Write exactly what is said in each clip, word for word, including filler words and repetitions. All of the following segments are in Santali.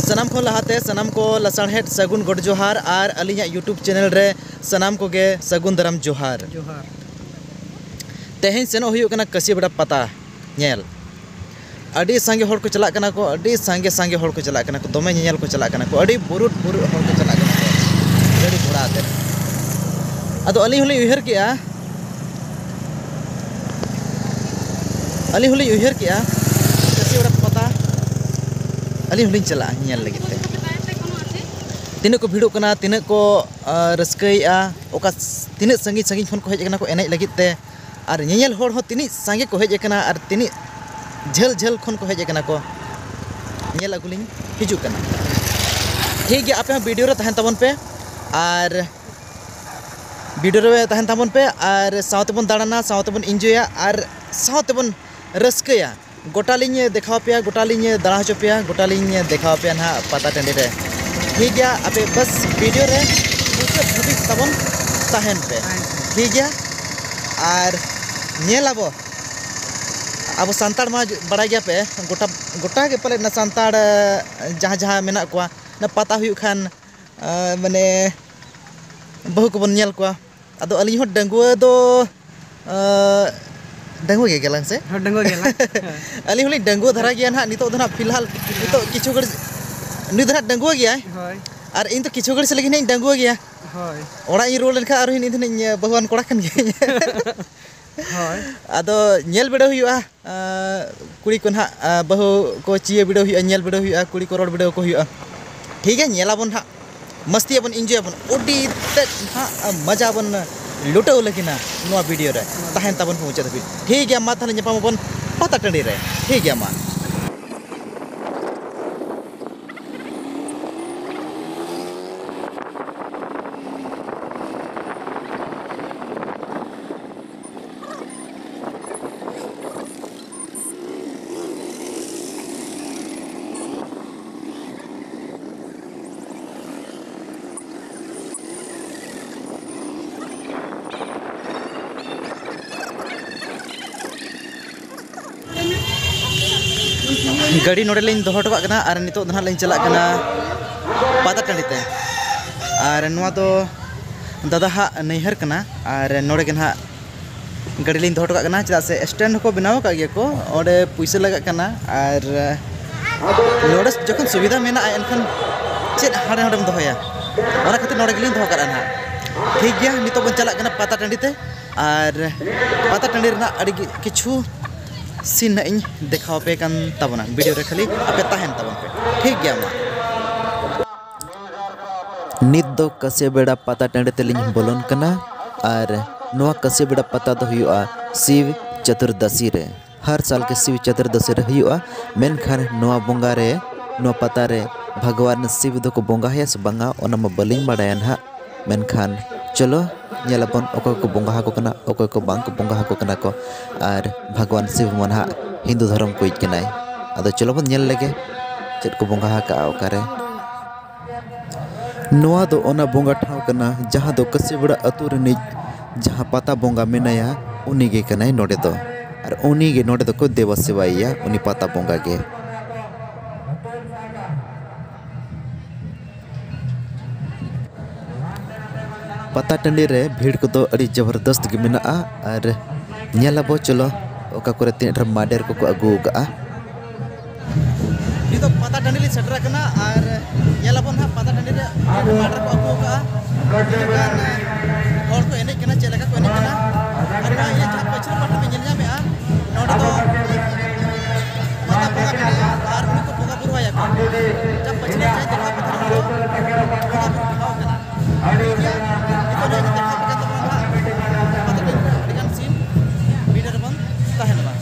ᱥᱟᱱᱟᱢ ᱠᱷᱚᱱ ᱞᱟᱦᱟᱛᱮ ᱥᱟᱱᱟᱢ ᱠᱚ ᱞᱟᱥᱟᱲᱦᱮᱫ ᱥᱟᱹᱜᱩᱱ ᱜᱚᱰ ᱡᱚᱦᱟᱨ ᱟᱨ ᱟᱹᱞᱤᱧᱟᱜ YouTube channel ᱨᱮ ᱥᱟᱱᱟᱢ ᱠᱚᱜᱮ ᱥᱟᱹᱜᱩᱱ ᱫᱟᱨᱟᱢ ᱡᱚᱦᱟᱨ᱾ ᱡᱚᱦᱟᱨ᱾ ᱛᱮᱦᱮᱧ ᱥᱮᱱᱚᱜ ᱦᱩᱭᱩᱜ ᱠᱟᱱᱟ ᱠᱟᱹᱥᱤ ᱵᱮᱲᱟ ᱯᱟᱛᱟ ᱧᱮᱞ᱾ ᱟᱹᱰᱤ ᱥᱟᱸᱜᱮ ᱦᱚᱲ ᱠᱚ ᱪᱟᱞᱟᱜ ᱠᱟᱱᱟ ᱠᱚ, ᱟᱹᱰᱤ ᱥᱟᱸᱜᱮ ᱥᱟᱸᱜᱮ ᱦᱚᱲ ᱠᱚ ᱪᱟᱞᱟᱜ ᱠᱟᱱᱟ ᱠᱚ, ᱫᱚᱢᱮ ᱧᱮᱧᱮᱞ ᱠᱚ ᱪᱟᱞᱟᱜ ᱠᱟᱱᱟ ᱠᱚ, ᱟᱹᱰᱤ ᱵᱩᱨᱩᱫ ᱵᱩᱨᱩᱫ ᱦᱚᱲ ᱠᱚ ᱪᱟᱞᱟᱜ ᱠᱟᱱᱟ ᱠᱚ ᱜᱟᱹᱰᱤ ᱜᱷᱚᱲᱟ ᱟᱛᱮᱫ᱾ ᱟᱫᱚ ᱟᱹᱞᱤᱧ ᱦᱚᱸᱞᱤᱧ ᱩᱭᱦᱟᱹᱨ ᱠᱮᱜᱼᱟ, ᱟᱹᱞᱤᱧ ᱦᱚᱸᱞᱤᱧ ᱩᱭᱦᱟᱹᱨ ᱠᱮᱜᱼᱟ ᱠᱟᱹᱥᱤ ᱵᱮᱲᱟ ᱯᱟᱛᱟ ᱟᱹᱞᱤᱧ ᱦᱚᱸᱞᱤᱧ ᱪᱟᱞᱟᱜᱼᱟ ᱧᱮᱧᱮᱞ ᱞᱟᱹᱜᱤᱫ ᱛᱮ᱾ ᱛᱤᱱᱟᱹᱜ ᱠᱚ ᱵᱷᱤᱲᱚᱜ ᱠᱟᱱᱟ, ᱛᱤᱱᱟᱹᱜ ᱠᱚ, ᱟᱸ, ᱨᱟᱹᱥᱠᱟᱹᱭᱮᱜᱼᱟ, ᱚᱠᱟ ᱥ-, ᱛᱤᱱᱟᱹᱜ ᱥᱟᱺᱜᱤᱧ ᱥᱟᱺᱜᱤᱧ ᱠᱷᱚᱱ ᱠᱚ ᱦᱮᱡ ᱟᱠᱟᱱᱟ ᱠᱚ ᱮᱱᱮᱡ ᱞᱟᱹᱜᱤᱫ ᱛᱮ, ᱟᱨ ᱧᱮᱧᱮᱞ ᱦᱚᱲ ᱦᱚᱸ ᱛᱤᱱᱟᱹᱜ ᱥᱟᱸᱜᱮ ᱠᱚ ᱦᱮᱡ ᱟᱠᱟᱱᱟ ᱟᱨ ᱛᱤᱱᱟᱹᱜ ᱡᱷᱟᱹᱞ ᱡᱷᱟᱹᱞ ᱠᱷᱚᱱ ᱠᱚ ᱦᱮᱡ ᱟᱠᱟᱱᱟ ᱠᱚ, ᱧᱮᱞ ᱟᱹᱜᱩ ᱞᱤᱧ ᱦᱤᱡᱩᱜ ᱠᱟᱱᱟ᱾ ᱴᱷᱤᱠ ᱜᱮᱭᱟ, ᱟᱯᱮ ᱦᱚᱸ video ᱨᱮ ᱛᱟᱦᱮᱱ ᱛᱟᱵᱚᱱ ᱯᱮ ᱟᱨ video ᱨᱮ ᱛᱟᱦᱮᱱ ᱛᱟᱵᱚᱱ ᱯᱮ ᱟᱨ ᱥᱟᱶ ᱛᱮᱵᱚᱱ ᱫᱟᱬᱟᱱᱟ, ᱥᱟᱶ ᱛᱮᱵᱚᱱ enjoyᱟ ᱟᱨ ᱥᱟᱶ ᱛᱮᱵᱚᱱ ᱨᱟᱹᱥᱠᱟᱹᱭᱟ᱾ ᱜᱚᱴᱟ ᱞᱤᱧ ᱫᱮᱠᱷᱟᱣ ᱟᱯᱮᱭᱟ, ᱜᱚᱴᱟ ᱞᱤᱧ ᱫᱟᱬᱟ ᱦᱚᱪᱚ ᱯᱮᱭᱟ, ᱜᱚᱴᱟ ᱞᱤᱧ ᱫᱮᱠᱷᱟᱣ ᱟᱯᱮᱭᱟ ᱱᱟᱦᱟᱜ ᱯᱟᱛᱟ ᱴᱟᱺᱰᱤ ᱨᱮ᱾ ᱴᱷᱤᱠ ᱜᱮᱭᱟ, ᱟᱯᱮ ᱵᱟᱥ video ᱨᱮ ᱢᱩᱪᱟᱹᱫ ᱫᱷᱟᱹᱵᱤᱡ ᱛᱟᱵᱚᱱ ᱛᱟᱦᱮᱱ ᱯᱮ᱾ ᱴᱷᱤᱠ ᱜᱮᱭᱟ, ᱟᱨ ᱧᱮᱞ ᱟᱵᱚ ᱟᱵᱚ ᱥᱟᱱᱛᱟᱲ ᱢᱟ ᱵᱟᱲᱟᱭ ᱜᱮᱭᱟ ᱯᱮ, ᱜᱚᱴᱟ, ᱜᱚᱴᱟ ᱜᱮ ᱯᱟᱞᱮᱫ ᱚᱱᱟ ᱥᱟᱱᱛᱟᱲ, ᱮ, ᱡᱟᱦᱟᱸ ᱡᱟᱦᱟᱸ ᱢᱮᱱᱟᱜ ᱠᱚᱣᱟ, ᱚᱱᱟ ᱯᱟᱛᱟ ᱦᱩᱭᱩᱜ ᱠᱷᱟᱱ, ᱮ, ᱢᱟᱱᱮ ᱵᱟᱹᱦᱩ ᱠᱚᱵᱚᱱ ᱧᱮᱞ ᱠᱚᱣᱟ᱾ ᱟᱫᱚ ᱟᱹᱞᱤᱧ ᱦᱚᱸ ᱰᱟᱺᱜᱩᱣᱟᱹ ᱫᱚ, ᱮ, ᱰᱟᱺᱜᱩᱣᱟᱹ ᱜᱮ ᱜᱮᱞᱟᱝ ᱥᱮ? ᱦᱚᱸ, ᱰᱟᱺᱜᱩᱣᱟᱹ ᱜᱮᱞᱟᱝ᱾ ᱟᱹᱞᱤᱧ ᱦᱚᱸᱞᱤᱧ ᱰᱟᱺᱜᱩᱣᱟᱹ ᱫᱷᱟᱨᱟ ᱜᱮᱭᱟ ᱱᱟᱦᱟᱜ ᱱᱤᱛᱚᱜ ᱫᱚ ᱱᱟᱦᱟᱜ ᱯᱷᱤᱞᱦᱟᱞ᱾ ᱱᱤᱛᱚᱜ ᱠᱤᱪᱷᱩ ᱜᱷᱟᱹᱲᱤᱡ, ᱱᱩᱭ ᱫᱚ ᱱᱟᱦᱟᱜ ᱰᱟᱺᱜᱩᱣᱟᱹ ᱜᱮᱭᱟᱭ᱾ ᱦᱳᱭ᱾ ᱟᱨ ᱤᱧ ᱫᱚ ᱠᱤᱪᱷᱩ ᱜᱷᱟᱹᱲᱤᱡ ᱞᱟᱹᱜᱤᱫ ᱱᱟᱦᱟᱜ ᱤᱧ ᱰᱟᱺᱜᱩᱣᱟᱹ ᱜᱮᱭᱟ᱾ ᱦᱳᱭ᱾ ᱚᱲᱟᱜ ᱤᱧ ᱨᱩᱣᱟᱹᱲ ᱞᱮᱱᱠᱷᱟᱱ ᱟᱨᱦᱚᱸ ᱤᱧ ᱫᱚ ᱱᱟᱦᱟᱜ ᱤᱧ ᱵᱟᱹᱦᱩᱣᱟᱱ ᱠᱚᱲᱟ ᱠᱟᱱ ᱜᱤᱭᱟᱹᱧ᱾ ᱦᱳᱭ᱾ ᱟᱫᱚ ᱧᱮᱞ ᱵᱤᱰᱟᱹᱣ ᱦᱩᱭᱩᱜᱼᱟ, ᱟᱸ, ᱠᱩᱲᱤ ᱠᱚ ᱱᱟᱦᱟᱜ, ᱟᱸ, ᱵᱟᱹᱦᱩ ᱠᱚ ᱪᱤᱭᱟᱹ ᱵᱤᱰᱟᱹᱣ ᱦᱩᱭᱩᱜᱼᱟ, ᱧᱮᱞ ᱵᱤᱰᱟᱹᱣ ᱦᱩᱭᱩᱜᱼᱟ, ᱠᱩᱲᱤ ᱠᱚ ᱨᱚᱲ ᱵᱤᱰᱟᱹᱣ ᱠᱚ ᱦᱩᱭᱩᱜᱼᱟ᱾ ᱴᱷᱤᱠ ᱜᱮᱭᱟ, ᱧᱮᱞᱟᱵᱚᱱ ᱱᱟᱦᱟᱜ, ᱢᱟᱹᱥᱛᱤᱭᱟᱵᱚᱱ, enjoyᱟᱵᱚᱱ, ᱟᱹᱰᱤ ᱛᱮᱫ ᱱᱟᱦᱟᱜ ᱢᱟᱡᱟ ᱵᱚᱱ ᱞᱩᱴᱟᱹᱣ ᱞᱟᱹᱜᱤᱫ ᱱᱟ ᱱᱚᱣᱟ video ᱨᱮ᱾ ᱛᱟᱦᱮᱱ ᱛᱟᱵᱚᱱ ᱯᱮ ᱢᱩᱪᱟᱹᱫ ᱫᱷᱟᱹᱵᱤᱡ᱾ ᱴᱷᱤᱠ ᱜᱮᱭᱟ, ᱢᱟ ᱛᱟᱦᱚᱞᱮ ᱧᱟᱯᱟᱢ ᱟᱵᱚᱱ ᱯᱟᱛᱟ ᱴᱟᱺᱰᱤ ᱨᱮ᱾ ᱴᱷᱤᱠ ᱜᱮᱭᱟ, ᱢᱟ᱾ ᱜᱟᱹᱰᱤ ᱱᱚᱰᱮ ᱞᱤᱧ ᱫᱚᱦᱚ ᱦᱚᱴᱚ ᱠᱟᱜ ᱠᱟᱱᱟ ᱟᱨ ᱱᱤᱛᱚᱜ ᱫᱚ ᱱᱟᱦᱟᱜ ᱞᱤᱧ ᱪᱟᱞᱟᱜ ᱠᱟᱱᱟ ᱯᱟᱛᱟ ᱴᱟᱺᱰᱤ ᱛᱮ᱾ ᱟᱨ ᱱᱚᱣᱟ ᱫᱚ ᱫᱟᱫᱟ ᱦᱟᱜ ᱱᱟᱹᱭᱦᱟᱹᱨ ᱠᱟᱱᱟ ᱟᱨ ᱱᱚᱰᱮ ᱜᱮ ᱱᱟᱦᱟᱜ ᱜᱟᱹᱰᱤ ᱞᱤᱧ ᱫᱚᱦᱚ ᱦᱚᱴᱚ ᱠᱟᱜ ᱠᱟᱱᱟ, ᱪᱮᱫᱟᱜ ᱥᱮ stand ᱦᱚᱸᱠᱚ ᱵᱮᱱᱟᱣ ᱟᱠᱟᱫ ᱜᱮᱭᱟ ᱠᱚ, ᱚᱸᱰᱮ ᱯᱩᱭᱥᱟᱹ ᱞᱟᱜᱟᱜ ᱠᱟᱱᱟ᱾ ᱟᱨ ᱱᱚᱰᱮ ᱡᱚᱠᱷᱚᱱ ᱥᱩᱵᱤᱫᱷᱟ ᱢᱮᱱᱟᱜᱼᱟ, ᱮᱱᱠᱷᱟᱱ ᱪᱮᱫ ᱦᱟᱸᱰᱮ ᱱᱚᱰᱮᱢ ᱫᱚᱦᱚᱭᱟ? ᱚᱱᱟ ᱠᱷᱟᱹᱛᱤᱨ ᱱᱚᱰᱮ ᱜᱮᱞᱤᱧ ᱫᱚᱦᱚ ᱠᱟᱜᱼᱟ ᱱᱟᱦᱟᱜ᱾ ᱴᱷᱤᱠ ᱜᱮᱭᱟ, ᱱᱤᱛᱚᱜ ᱵᱚᱱ ᱪᱟᱞᱟᱜ ᱠᱟᱱᱟ ᱯᱟᱛᱟ ᱴᱟᱺᱰᱤ ᱛᱮ᱾ ᱟᱨ ᱯᱟᱛᱟ ᱴᱟᱺᱰᱤ ᱨᱮᱱᱟᱜ ᱟᱹᱰᱤ ᱜᱮ ᱠᱤᱪᱷᱩ scene ᱱᱟᱜ ᱤᱧ ᱫᱮᱠᱷᱟᱣ ᱟᱯᱮ ᱠᱟᱱ ᱛᱟᱵᱚᱱᱟ video ᱨᱮ, ᱠᱷᱟᱹᱞᱤ ᱟᱯᱮ ᱛᱟᱦᱮᱱ ᱛᱟᱵᱚᱱ ᱯᱮ᱾ ᱴᱷᱤᱠ ᱜᱮᱭᱟ, ᱢᱟ᱾ ᱱᱤᱛ ᱫᱚ ᱠᱟᱹᱥᱤ ᱵᱮᱲᱟ ᱯᱟᱛᱟ ᱴᱟᱺᱰᱤ ᱛᱮᱞᱤᱧ ᱵᱚᱞᱚᱱ ᱠᱟᱱᱟ᱾ ᱟᱨ ᱱᱚᱣᱟ ᱠᱟᱹᱥᱤ ᱵᱮᱲᱟ ᱯᱟᱛᱟ ᱫᱚ ᱦᱩᱭᱩᱜᱼᱟ ᱥᱤᱵ ᱪᱟᱛᱩᱨᱫᱟᱥᱤ ᱨᱮ᱾ ᱦᱟᱨ ᱥᱟᱞ ᱜᱮ ᱥᱤᱵ ᱪᱟᱛᱩᱨᱫᱟᱥᱤ ᱨᱮ ᱦᱩᱭᱩᱜᱼᱟ᱾ ᱢᱮᱱᱠᱷᱟᱱ ᱱᱚᱣᱟ ᱵᱚᱸᱜᱟ ᱨᱮ, ᱱᱚᱣᱟ ᱯᱟᱛᱟ ᱨᱮ ᱵᱷᱟᱜᱽᱣᱟᱱ ᱥᱤᱵ ᱫᱚᱠᱚ ᱵᱚᱸᱜᱟᱭᱟ ᱥᱮ ᱵᱟᱝᱟ, ᱚᱱᱟ ᱢᱟ ᱵᱟᱹᱞᱤᱧ ᱵᱟᱲᱟᱭᱟ ᱱᱟᱦᱟᱜ᱾ ᱢᱮᱱᱠᱷᱟᱱ ᱪᱚᱞᱚ ᱧᱮᱞ ᱟᱵᱚᱱ ᱚᱠᱚᱭ ᱠᱚ ᱵᱚᱸᱜᱟ ᱟᱠᱚ ᱠᱟᱱᱟ, ᱚᱠᱚᱭ ᱠᱚ ᱵᱟᱝ ᱠᱚ ᱵᱚᱸᱜᱟ ᱟᱠᱚ ᱠᱟᱱᱟ ᱠᱚ᱾ ᱟᱨ ᱵᱷᱟᱜᱽᱣᱟᱱ ᱥᱤᱵ ᱢᱟ ᱱᱟᱦᱟᱜ ᱦᱤᱱᱫᱩ ᱫᱷᱚᱨᱚᱢ ᱠᱚᱭᱤᱡ ᱠᱟᱱᱟᱭ᱾ ᱟᱫᱚ ᱪᱚᱞᱚ ᱵᱚᱱ ᱧᱮᱞ ᱞᱮᱜᱮ ᱪᱮᱫ ᱠᱚ ᱵᱚᱸᱜᱟ ᱟᱠᱟᱜᱼᱟ ᱚᱠᱟᱨᱮ᱾ ᱱᱚᱣᱟ ᱫᱚ ᱚᱱᱟ ᱵᱚᱸᱜᱟ ᱴᱷᱟᱶ ᱠᱟᱱᱟ ᱡᱟᱦᱟᱸ ᱫᱚ ᱠᱟᱹᱥᱤᱵᱟᱲᱟ ᱟᱹᱛᱩ ᱨᱤᱱᱤᱡ ᱡᱟᱦᱟᱸ ᱯᱟᱛᱟ ᱵᱚᱸᱜᱟ ᱢᱮᱱᱟᱭᱟ, ᱩᱱᱤ ᱜᱮ ᱠᱟᱱᱟᱭ ᱱᱚᱰᱮ ᱫᱚ᱾ ᱟᱨ ᱩᱱᱤ ᱜᱮ ᱱᱚᱰᱮ ᱫᱚᱠᱚ ᱫᱮᱵᱟ ᱥᱮᱵᱟᱭᱮᱭᱟ, ᱩᱱᱤ ᱯᱟᱛᱟ ᱵᱚᱸᱜᱟ ᱜᱮ᱾ ᱯᱟᱛᱟ ᱴᱟᱺᱰᱤ ᱨᱮ ᱵᱷᱤᱲ ᱠᱚᱫᱚ ᱟᱹᱰᱤ ᱡᱚᱵᱚᱨᱫᱚᱥᱛ ᱜᱮ ᱢᱮᱱᱟᱜᱼᱟ᱾ ᱟᱨ ᱧᱮᱞ ᱟᱵᱚ, ᱪᱚᱞᱚ, ᱚᱠᱟ ᱠᱚᱨᱮ ᱛᱤᱱᱟᱹᱜ ᱰᱷᱮᱨ ᱢᱟᱰᱮᱨ ᱠᱚᱠᱚ ᱟᱹᱜᱩ ᱟᱠᱟᱫᱼᱟ᱾ ᱱᱤᱛᱚᱜ ᱯᱟᱛᱟ ᱴᱟᱺᱰᱤ ᱞᱤᱧ ᱥᱮᱴᱮᱨ ᱟᱠᱟᱱᱟ ᱟᱨ ᱧᱮᱞ ᱟᱵᱚᱱ ᱱᱟᱦᱟᱜ ᱯᱟᱛᱟ ᱴᱟᱺᱰᱤ ᱨᱮ ᱢᱟᱰᱮᱨ ᱠᱚ ᱟᱹᱜᱩ ᱟᱠᱟᱫᱼᱟ᱾ ᱛᱤᱱᱟᱹᱜ ᱜᱟᱱ ᱦᱚᱲ ᱠᱚ ᱮᱱᱮᱡ ᱠᱟᱱᱟ, ᱪᱮᱫ ᱞᱮᱠᱟ ᱠᱚ ᱮᱱᱮᱡ ᱠᱟᱱᱟ᱾ ᱟᱨ ᱱᱚᱣᱟ ᱤᱧᱟᱹᱜ ᱡᱟᱦᱟᱸ ᱯᱟᱹᱪᱷᱞᱟᱹ ᱯᱟᱦᱴᱟ ᱵᱮᱱ ᱧᱮᱞ ᱧᱟᱢᱮᱫᱼᱟ, ᱱᱚᱰᱮ ᱫᱚ ᱯᱟᱛᱟ ᱵᱚᱸᱜᱟ ᱢᱮᱱᱟᱭᱟ ᱟᱨ ᱩᱱᱤ ᱠᱚ ᱵᱚᱸᱜᱟ ᱵᱩᱨᱩ ᱟᱭᱟ ᱠᱚ᱾ ᱡᱟᱦᱟᱸ ᱯᱟᱹᱪᱷᱞᱟᱹ ᱡᱟᱦᱟᱸ ᱫᱮᱠᱷᱟᱣ ᱯᱟᱛᱟ ᱨᱮ ᱫᱚ ᱵᱚᱸᱜᱟ ᱵᱩᱨᱩ ᱴᱷᱟᱶ ᱠᱟᱱᱟ᱾ ᱴᱷᱤᱠ ᱜᱮᱭᱟ, ᱱᱤᱛᱚᱜ ᱱᱚᱜᱼᱚᱭ ᱫᱮᱠᱷᱟᱣ ᱯᱮ ᱠᱟᱱ ᱛᱟᱵᱚᱱᱟ ᱱᱟᱦᱟᱜ ᱯᱟᱛᱟ ᱴᱟᱺᱰᱤ ᱨᱮ ᱟᱹᱰᱤᱜᱟᱱ scene, video ᱨᱮᱵᱚᱱ ᱛᱟᱦᱮᱱ ᱢᱟ᱾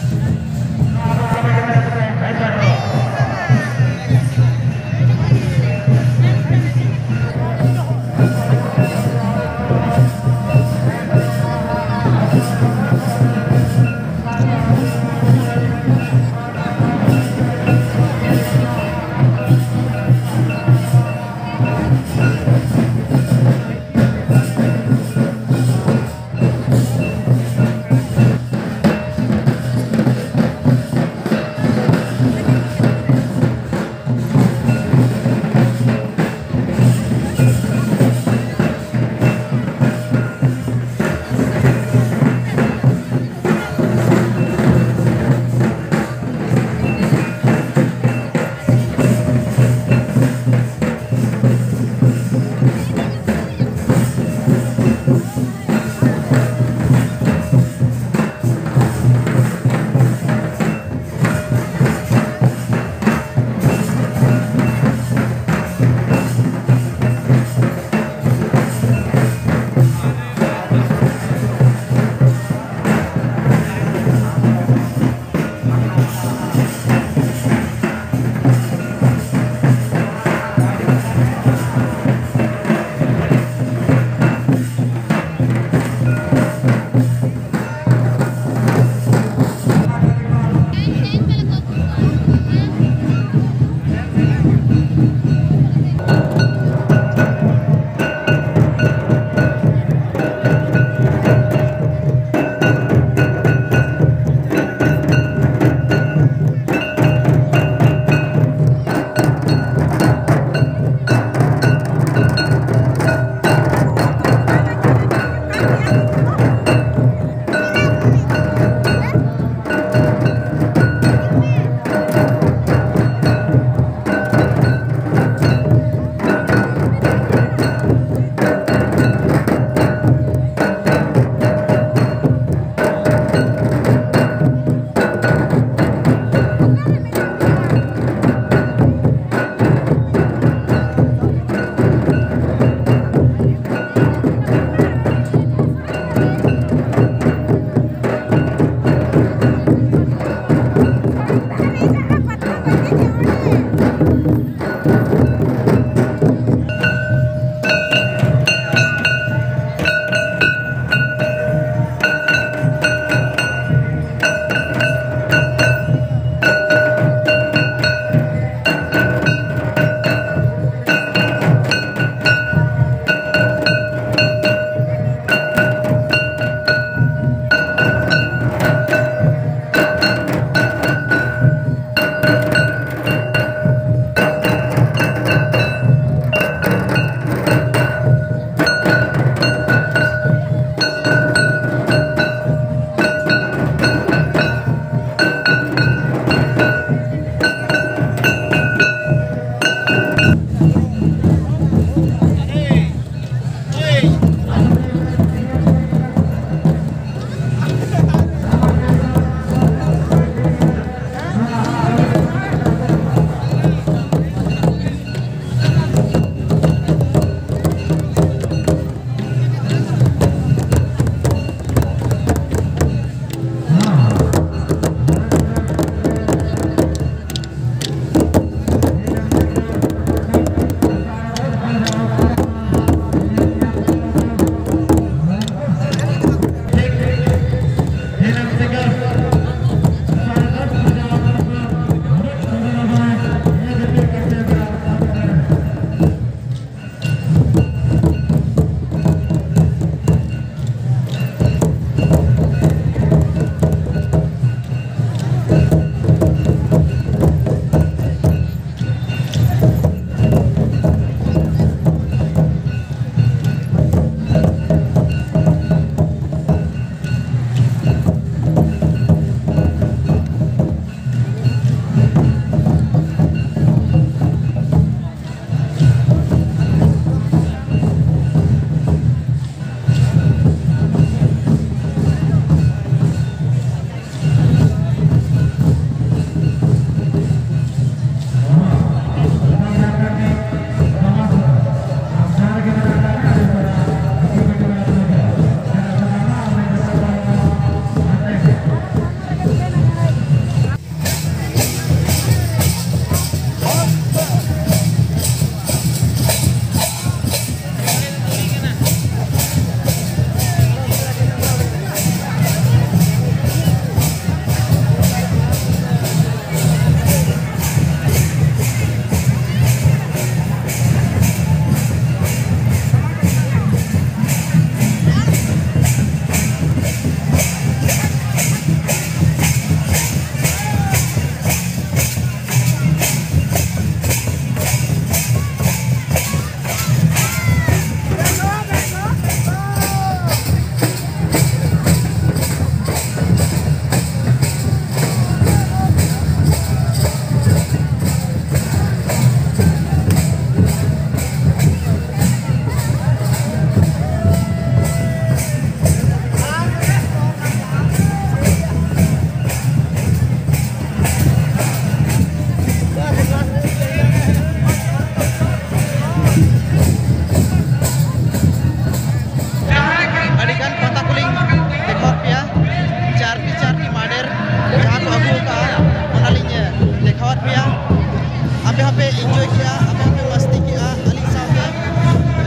ᱯᱮ ᱤᱱᱡᱚᱭ ᱠᱮᱜᱼᱟ, ᱟᱯᱮ ᱦᱚᱸᱯᱮ ᱢᱟᱥᱛᱤ ᱠᱮᱜᱼᱟ, ᱟᱹᱞᱤᱧ ᱥᱟᱶᱛᱮ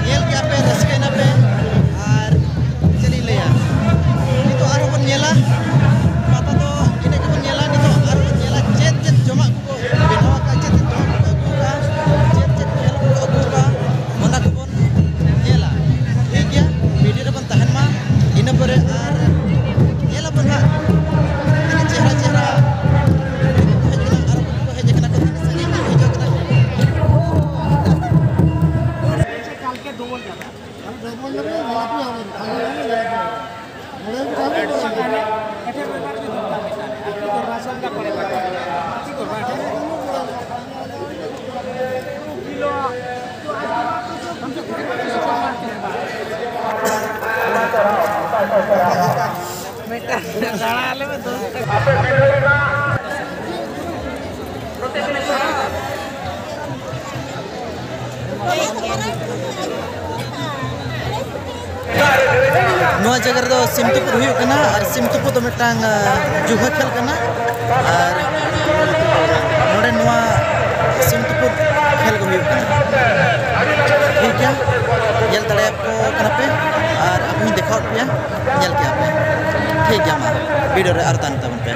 ᱧᱮᱞ ᱠᱮᱜᱼᱟ ᱯᱮ, ᱨᱟᱹᱥᱠᱟᱹᱭ ᱱᱟᱯᱮ᱾ ᱟᱨ ᱪᱮᱫ ᱤᱧ ᱞᱟᱹᱭᱟ, ᱱᱤᱛᱚᱜ ᱟᱨᱦᱚᱸ ᱵᱚᱱ ᱧᱮᱞᱟ, ᱯᱟᱛᱟ ᱫᱚ ᱤᱱᱟᱹᱜ ᱜᱮᱵᱚᱱ ᱧᱮᱞᱟ᱾ ᱱᱤᱛᱚᱜ ᱟᱨᱦᱚᱸ ᱵᱚᱱ ᱧᱮᱞᱟ ᱪᱮᱫ ᱪᱮᱫ ᱡᱚᱢᱟᱜ ᱠᱚᱠᱚ ᱵᱮᱱᱟᱣ ᱟᱠᱟᱫᱼᱟ, ᱪᱮᱫ ᱪᱮᱫ ᱡᱚᱢᱟᱜ ᱠᱚᱠᱚ ᱟᱹᱜᱩ ᱟᱠᱟᱫᱼᱟ, ᱪᱮᱫ ᱪᱮᱫ ᱠᱷᱮᱞ ᱠᱚᱠᱚ ᱟᱹᱜᱩ ᱟᱠᱟᱫᱼᱟ, ᱚᱱᱟ ᱠᱚᱵᱚᱱ ᱧᱮᱞᱟ᱾ ᱴᱷᱤᱠ ᱜᱮᱭᱟ, ᱵᱷᱤᱰᱤᱭᱳ ᱨᱮᱵᱚᱱ ᱛᱟᱦᱮᱱ ᱢᱟ᱾ ᱤᱱᱟᱹ ᱯᱚᱨᱮ ᱟᱨ ᱧᱮᱞ ᱟᱵᱚᱱ ᱦᱟᱸᱜ ᱛᱤᱱᱟᱹᱜ ᱪᱮᱦᱨᱟ ᱪᱮᱦᱨᱟ ᱠᱚ ᱦᱮᱡ ᱟᱠᱟᱱᱟ, ᱟᱨ ᱠᱚ ᱦᱮᱡ ᱟᱠᱟᱱᱟ ᱠᱚ, ᱛᱤᱱᱟᱹᱜ ᱥᱟᱺᱜᱤᱧ ᱠᱚ ᱦᱮᱡ ᱟᱠᱟᱱᱟ᱾ ᱢᱤᱫᱴᱟᱝ ᱫᱟᱬᱟ ᱟᱞᱮ ᱢᱮ, ᱫᱩᱲᱩᱵ ᱠᱟᱛᱮ᱾ ᱱᱚᱣᱟ ᱡᱟᱭᱜᱟ ᱨᱮᱫᱚ ᱥᱤᱢ ᱛᱩᱯᱩᱫ ᱦᱩᱭᱩᱜ ᱠᱟᱱᱟ, ᱟᱨ ᱥᱤᱢ ᱛᱩᱯᱩᱫ ᱫᱚ ᱢᱤᱫᱴᱟᱝ, ᱟ, ᱡᱩᱦᱟᱹ ᱠᱷᱮᱞ ᱠᱟᱱᱟ, ᱟᱨ ᱱᱚᱰᱮ ᱱᱚᱣᱟ ᱥᱤᱢ ᱛᱩᱯᱩᱫ ᱠᱷᱮᱞ ᱜᱮ ᱦᱩᱭᱩᱜ ᱠᱟᱱᱟ᱾ ᱴᱷᱤᱠ ᱜᱮᱭᱟ, ᱧᱮᱞ ᱫᱟᱲᱮᱭᱟᱠᱚ ᱠᱟᱱᱟ ᱯᱮ, ᱟᱨ ᱟᱯᱮ ᱦᱚᱸᱧ ᱫᱮᱠᱷᱟᱣᱟᱫ ᱯᱮᱭᱟ, ᱧᱮᱞ ᱠᱮᱜᱼᱟ ᱯᱮ᱾ ᱴᱷᱤᱠ ᱜᱮᱭᱟ, ᱢᱟ ᱵᱷᱤᱰᱤᱭᱳ ᱨᱮ ᱟᱨ ᱛᱟᱦᱮᱱ ᱛᱟᱵᱚᱱ ᱯᱮ᱾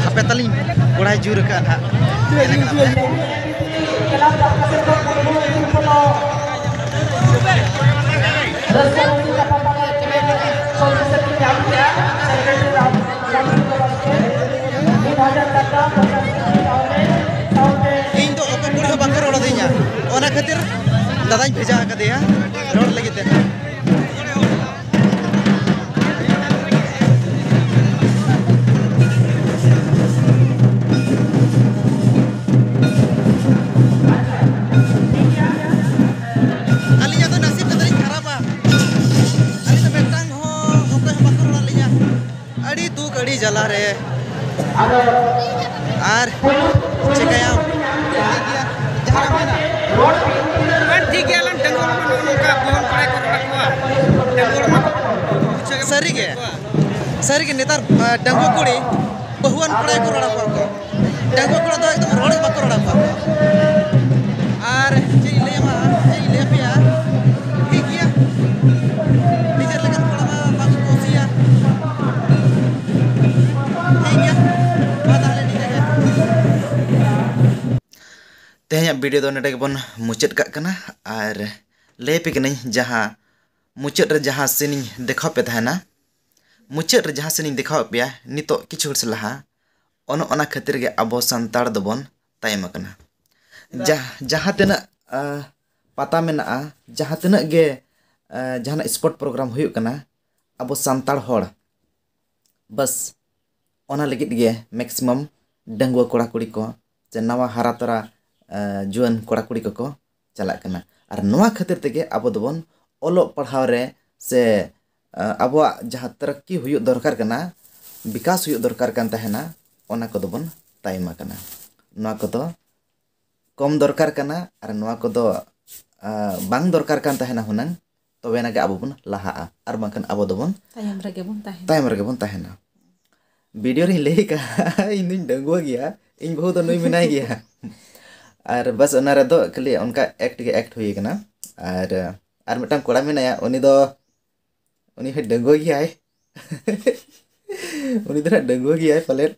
ᱦᱟᱯᱮ ᱛᱟᱹᱞᱤᱧ, ᱠᱚᱲᱟᱭ ᱡᱳᱨ ᱟᱠᱟᱫᱼᱟ ᱱᱟᱦᱟᱜ᱾ ᱠᱞᱟᱵᱽ ᱯᱟᱦᱴᱟ ᱥᱮᱫ ᱠᱷᱚᱱ ᱯᱩᱭᱞᱩ ᱮᱱᱴᱨᱤ ᱠᱚᱫᱚ ᱨᱟᱹᱥᱠᱟᱹ ᱨᱚᱢᱚᱡᱽ ᱧᱟᱯᱟᱢ ᱵᱟᱲᱟ ᱠᱟᱛᱮ ᱥᱚᱨᱵᱤᱥ ᱮ ᱧᱟᱢ ᱠᱮᱜᱼᱟ᱾ ᱥᱮᱠᱨᱮᱴᱟᱨᱤ ᱨᱟᱢ ᱨᱟᱢᱪᱚᱸᱫᱽᱨᱚ ᱵᱟᱥᱠᱮ ᱢᱤᱫ ᱦᱟᱡᱟᱨ ᱴᱟᱠᱟ, ᱯᱚᱧᱪᱟᱥ ᱠᱮᱡᱤ ᱪᱟᱣᱞᱮ ᱥᱟᱶᱛᱮ ᱤᱧ ᱫᱚ ᱚᱠᱚᱭ ᱠᱚ ᱦᱚᱸ ᱵᱟᱠᱚ ᱨᱚᱲ ᱟᱹᱫᱤᱧᱟ, ᱚᱱᱟ ᱠᱷᱟᱹᱛᱤᱨ ᱫᱟᱫᱟᱧ ᱵᱷᱮᱡᱟ ᱟᱠᱟᱫᱮᱭᱟ ᱨᱚᱲ ᱞᱟᱹᱜᱤᱫ ᱛᱮ᱾ ᱟᱹᱞᱤᱧᱟᱜ ᱫᱚ ᱱᱟᱥᱤᱵ ᱠᱟᱛᱮ ᱞᱤᱧ ᱠᱷᱟᱨᱟᱯᱟ᱾ ᱟᱹᱞᱤᱧ ᱫᱚ ᱢᱤᱫᱴᱟᱝ ᱦᱚᱸ ᱚᱠᱚᱭ ᱦᱚᱸ ᱵᱟᱠᱚ ᱨᱚᱲ ᱟᱹᱞᱤᱧᱟ᱾ ᱟᱹᱰᱤ ᱫᱩᱠ, ᱟᱹᱰᱤ ᱡᱟᱞᱟ ᱨᱮ᱾ ᱟᱨ ᱪᱤᱠᱟᱹᱭᱟᱢ? ᱴᱷᱤᱠ ᱜᱮᱭᱟ, ᱡᱟᱦᱟᱱᱟᱜ ᱢᱮᱱᱟ᱾ ᱵᱟᱝ, ᱴᱷᱤᱠ ᱜᱮᱭᱟ, ᱟᱞᱟᱝ ᱰᱟᱺᱜᱩᱣᱟᱹ ᱠᱚᱢᱟ ᱱᱚᱜᱼᱚ ᱱᱚᱝᱠᱟ ᱵᱚᱦᱚᱱ ᱠᱚᱲᱟ ᱠᱚ ᱨᱚᱲ ᱟᱠᱚᱣᱟ᱾ ᱰᱟᱺᱜᱩᱣᱟᱹ ᱠᱚᱢᱟ ᱠᱚ ᱵᱩᱡᱷᱟᱹᱣ ᱜᱮ ᱥᱟᱹᱨᱤ ᱜᱮ, ᱵᱩᱡᱷᱟᱹᱣ ᱠᱚᱣᱟ᱾ ᱥᱟᱹᱨᱤ ᱜᱮ, ᱱᱮᱛᱟᱨ, ᱟ, ᱰᱟᱺᱜᱩᱣᱟᱹ ᱠᱩᱲᱤ ᱵᱟᱹᱦᱩᱣᱟᱱ ᱠᱚᱲᱟ ᱜᱮᱠᱚ ᱨᱚᱲ ᱟᱠᱚᱣᱟ ᱠᱚ᱾ ᱰᱟᱺᱜᱩᱣᱟᱹ ᱠᱚᱲᱟ ᱫᱚ ᱮᱠᱫᱚᱢ ᱨᱚᱲ ᱜᱮ ᱵᱟᱠᱚ ᱨᱚᱲ ᱟᱠᱚᱣᱟ ᱠᱚ᱾ ᱟᱨ ᱪᱮᱫ ᱤᱧ ᱞᱟᱹᱭ ᱟᱢᱟ, ᱪᱮᱫ ᱤᱧ ᱞᱟᱹᱭ ᱟᱯᱮᱭᱟ, ᱴᱷᱤᱠ ᱜᱮᱭᱟ, ᱱᱤᱡᱮᱨ ᱞᱮᱠᱟᱱ ᱠᱚᱲᱟ ᱢᱟ ᱵᱟᱝ ᱠᱚ ᱠᱩᱥᱤᱭᱟ᱾ ᱴᱷᱤᱠ ᱜᱮᱭᱟ, ᱢᱟ ᱛᱟᱦᱚᱞᱮ ᱱᱤᱝᱠᱟᱹ ᱜᱮ᱾ ᱛᱮᱦᱮᱧᱟᱜ ᱵᱷᱤᱰᱤᱭᱳ ᱫᱚ ᱱᱚᱰᱮ ᱜᱮᱵᱚᱱ ᱢᱩᱪᱟᱹᱫ ᱠᱟᱜ ᱠᱟᱱᱟ᱾ ᱟᱨ ᱞᱟᱹᱭ ᱟᱯᱮ ᱠᱟᱹᱱᱟᱹᱧ, ᱡᱟᱦᱟᱸ ᱢᱩᱪᱟᱹᱫ ᱨᱮ ᱡᱟᱦᱟᱸ ᱥᱤᱱ ᱤᱧ ᱫᱮᱠᱷᱟᱣ ᱯᱮ ᱛᱟᱦᱮᱱᱟ, ᱢᱩᱪᱟᱹᱫ ᱨᱮ ᱡᱟᱦᱟᱸ ᱥᱤᱱ ᱤᱧ ᱫᱮᱠᱷᱟᱣ ᱯᱮᱭᱟ ᱱᱤᱛᱚᱜ ᱠᱤᱪᱷᱩ ᱜᱷᱟᱹᱲᱤᱡ ᱞᱟᱦᱟ, ᱚᱱᱮ ᱚᱱᱟ ᱠᱷᱟᱹᱛᱤᱨ ᱜᱮ ᱟᱵᱚ ᱥᱟᱱᱛᱟᱲ ᱫᱚᱵᱚᱱ ᱛᱟᱭᱚᱢ ᱟᱠᱟᱱᱟ᱾ ᱡᱟᱦᱟᱸ ᱛᱤᱱᱟᱹᱜ, ᱟ, ᱯᱟᱛᱟ ᱢᱮᱱᱟᱜᱼᱟ, ᱡᱟᱦᱟᱸ ᱛᱤᱱᱟᱹᱜ ᱜᱮ, ᱟ, ᱡᱟᱦᱟᱱᱟᱜ ᱥᱯᱳᱨᱴ ᱯᱨᱳᱜᱨᱟᱢ ᱦᱩᱭᱩᱜ ᱠᱟᱱᱟ, ᱟᱵᱚ ᱥᱟᱱᱛᱟᱲ ᱦᱚᱲ ᱵᱟᱥ ᱚᱱᱟ ᱞᱟᱹᱜᱤᱫ ᱜᱮ ᱢᱮᱠᱥᱤᱢᱟᱢ ᱰᱟᱺᱜᱩᱣᱟᱹ ᱠᱚᱲᱟ ᱠᱩᱲᱤ ᱠᱚ ᱥᱮ ᱱᱟᱣᱟ ᱦᱟᱨᱟ ᱛᱚᱨᱟ, ᱟ, ᱡᱩᱣᱟᱹᱱ ᱠᱚᱲᱟ ᱠᱩᱲᱤ ᱠᱚᱠᱚ ᱪᱟᱞᱟᱜ ᱠᱟᱱᱟ᱾ ᱟᱨ ᱱᱚᱣᱟ ᱠᱷᱟᱹᱛᱤᱨ ᱛᱮᱜᱮ ᱟᱵᱚ ᱫᱚᱵᱚᱱ ᱚᱞᱚᱜ ᱯᱟᱲᱦᱟᱣ ᱨᱮ ᱥᱮ, ᱟ, ᱟᱵᱚᱣᱟᱜ ᱡᱟᱦᱟᱸ ᱛᱟᱨᱟᱠᱠᱤ ᱦᱩᱭᱩᱜ ᱫᱚᱨᱠᱟᱨ ᱠᱟᱱᱟ, ᱵᱤᱠᱟᱥ ᱦᱩᱭᱩᱜ ᱫᱚᱨᱠᱟᱨ ᱠᱟᱱ ᱛᱟᱦᱮᱱᱟ, ᱚᱱᱟ ᱠᱚᱫᱚ ᱵᱚᱱ ᱛᱟᱭᱚᱢ ᱟᱠᱟᱱᱟ᱾ ᱱᱚᱣᱟ ᱠᱚᱫᱚ ᱠᱚᱢ ᱫᱚᱨᱠᱟᱨ ᱠᱟᱱᱟ ᱟᱨ ᱱᱚᱣᱟ ᱠᱚᱫᱚ, ᱟ, ᱵᱟᱝ ᱫᱚᱨᱠᱟᱨ ᱠᱟᱱ ᱛᱟᱦᱮᱱᱟ ᱦᱩᱱᱟᱹᱝ, ᱛᱚᱵᱮ ᱮᱱᱟ ᱜᱮ ᱟᱵᱚ ᱵᱚᱱ ᱞᱟᱦᱟᱜᱼᱟ, ᱟᱨ ᱵᱟᱝᱠᱷᱟᱱ ᱟᱵᱚ ᱫᱚᱵᱚᱱ ᱛᱟᱭᱚᱢ ᱨᱮᱜᱮ ᱵᱚᱱ ᱛᱟᱦᱮᱱᱟ᱾ ᱛᱟᱭᱚᱢ ᱨᱮᱜᱮ ᱵᱚᱱ ᱛᱟᱦᱮᱱᱟ᱾ ᱵᱷᱤᱰᱤᱭᱳ ᱨᱤᱧ ᱞᱟᱹᱭ ᱠᱟᱜᱼᱟ, ᱤᱧ ᱫᱩᱧ ᱰᱟᱺᱜᱩᱣᱟᱹ ᱜᱮᱭᱟ, ᱤᱧ ᱵᱟᱹᱦᱩ ᱫᱚ ᱱᱩᱭ ᱢᱮᱱᱟᱭ ᱜᱮᱭᱟ᱾ ᱟᱨ ᱵᱟᱥ ᱚᱱᱟ ᱨᱮᱫᱚ ᱠᱷᱟᱹᱞᱤ ᱚᱱᱠᱟ ᱮᱠᱴ ᱜᱮ ᱮᱠᱴ ᱦᱩᱭ ᱠᱟᱱᱟ᱾ ᱟᱨ, ᱟᱨ ᱢᱤᱫᱴᱟᱝ ᱠᱚᱲᱟ ᱢᱮᱱᱟᱭᱟ, ᱩᱱᱤ ᱫᱚ, ᱩᱱᱤ ᱦᱚᱸ ᱰᱟᱺᱜᱩᱣᱟᱹ ᱜᱮᱭᱟᱭ᱾ ᱩᱱᱤ ᱫᱚ ᱱᱟᱜ ᱰᱟᱺᱜᱩᱣᱟᱹ ᱜᱮᱭᱟᱭ ᱯᱟᱞᱮᱫ᱾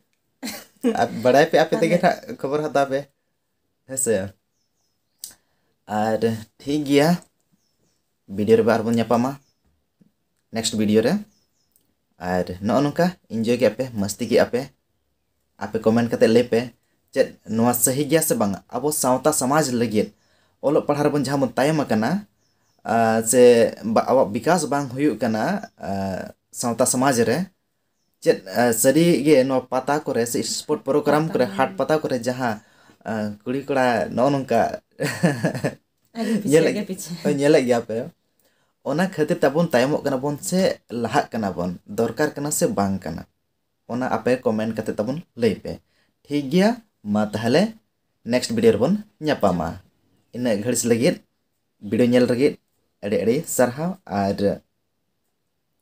ᱟᱯ-, ᱵᱟᱲᱟᱭ ᱯᱮ ᱟᱯᱮ ᱛᱮᱜᱮ ᱦᱟᱸᱜ ᱠᱷᱚᱵᱚᱨ ᱦᱟᱛᱟᱣ ᱯᱮ, ᱦᱮᱸ ᱥᱮ? ᱟᱨ ᱴᱷᱤᱠ ᱜᱮᱭᱟ, ᱵᱷᱤᱰᱤᱭᱳ ᱨᱮ ᱟᱨᱵᱚᱱ ᱧᱟᱯᱟᱢᱟ ᱱᱮᱠᱥᱴ ᱵᱷᱤᱰᱤᱭᱳ ᱨᱮ᱾ ᱟᱨ ᱱᱚᱜᱼᱚ ᱱᱚᱝᱠᱟ ᱤᱱᱡᱚᱭ ᱠᱮᱜᱼᱟ ᱯᱮ, ᱢᱟᱥᱛᱤ ᱠᱮᱜᱼᱟ ᱯᱮ᱾ ᱟᱯᱮ ᱠᱚᱢᱮᱱᱴ ᱠᱟᱛᱮ ᱞᱟᱹᱭ ᱯᱮ, ᱪᱮᱫ ᱱᱚᱣᱟ ᱥᱟᱹᱦᱤ ᱜᱮᱭᱟ ᱥᱮ ᱵᱟᱝ? ᱟᱵᱚ ᱥᱟᱶᱛᱟ ᱥᱚᱢᱟᱡᱽ ᱞᱟᱹᱜᱤᱫ ᱚᱞᱚᱜ ᱯᱟᱲᱦᱟᱣ ᱨᱮᱵᱚᱱ ᱡᱟᱦᱟᱸ ᱵᱚᱱ ᱛᱟᱭᱚᱢ ᱟᱠᱟᱱᱟ, ᱟᱨ ᱥᱮ ᱵᱟ-, ᱟᱵᱚᱣᱟᱜ ᱵᱤᱠᱟᱥ ᱵᱟᱝ ᱦᱩᱭᱩᱜ ᱠᱟᱱᱟ, ᱟᱨ ᱥᱟᱶᱛᱟ ᱥᱚᱢᱟᱡᱽ ᱨᱮ, ᱪᱮᱫ, ᱟᱨ ᱥᱟᱹᱨᱤ ᱜᱮ ᱱᱚᱣᱟ ᱯᱟᱛᱟ ᱠᱚᱨᱮ ᱥᱮ ᱥᱯᱳᱨᱴ ᱯᱨᱳᱜᱨᱟᱢ ᱯᱟᱛᱟ ᱠᱚᱨᱮ, ᱦᱩᱭ᱾ ᱦᱟᱴ ᱯᱟᱛᱟ ᱠᱚᱨᱮ ᱡᱟᱦᱟᱸ, ᱟᱨ ᱠᱩᱲᱤ ᱠᱚᱲᱟ ᱱᱚᱜᱼᱚ ᱱᱚᱝᱠᱟ ᱟᱹᱰᱤ ᱯᱤᱪᱷᱮ ᱧᱮᱞᱮᱫ, ᱜᱮ ᱯᱤᱪᱷᱮ᱾ ᱦᱳᱭ, ᱧᱮᱞᱮᱫ ᱜᱮᱭᱟ ᱯᱮ, ᱚᱱᱟ ᱠᱷᱟᱹᱛᱤᱨ ᱛᱟᱵᱚᱱ ᱛᱟᱭᱚᱢᱚᱜ ᱠᱟᱱᱟ ᱵᱚᱱ ᱥᱮ ᱞᱟᱦᱟᱜ ᱠᱟᱱᱟ ᱵᱚᱱ, ᱫᱚᱨᱠᱟᱨ ᱠᱟᱱᱟ ᱥᱮ ᱵᱟᱝ ᱠᱟᱱᱟ, ᱚᱱᱟ ᱟᱯᱮ ᱠᱚᱢᱮᱱᱴ ᱠᱟᱛᱮ ᱛᱟᱵᱚᱱ ᱞᱟᱹᱭ ᱯᱮ᱾ ᱴᱷᱤᱠ ᱜᱮᱭᱟ, ᱢᱟ ᱛᱟᱦᱚᱞᱮ ᱱᱮᱠᱥᱴ ᱵᱷᱤᱰᱤᱭᱳ ᱨᱮᱵᱚᱱ ᱧᱟᱯᱟᱢᱟ᱾ ᱤᱱᱟᱹᱜ ᱜᱷᱟᱹᱲᱤᱡ ᱞᱟᱹᱜᱤᱫ ᱵᱷᱤᱰᱤᱭᱳ ᱧᱮᱞ ᱞᱟᱹᱜᱤᱫ ᱟᱹᱰᱤ ᱟᱹᱰᱤ ᱥᱟᱨᱦᱟᱣ᱾ ᱟᱨ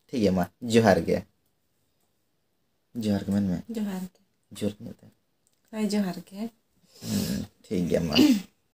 ᱴᱷᱤᱠ ᱜᱮᱭᱟ, ᱢᱟ ᱡᱚᱦᱟᱨ ᱜᱮ᱾ ᱡᱚᱦᱟᱨ ᱜᱮ ᱢᱮᱱ ᱢᱮ᱾ ᱡᱚᱦᱟᱨ ᱜᱮ᱾ ᱡᱚᱦᱟᱨ ᱜᱮ ᱢᱮᱱ ᱛᱮ᱾ ᱦᱳᱭ, ᱡᱚᱦᱟᱨ ᱜᱮ᱾ ᱦᱩᱸ, ᱴᱷᱤᱠ ᱜᱮᱭᱟ, ᱢᱟ᱾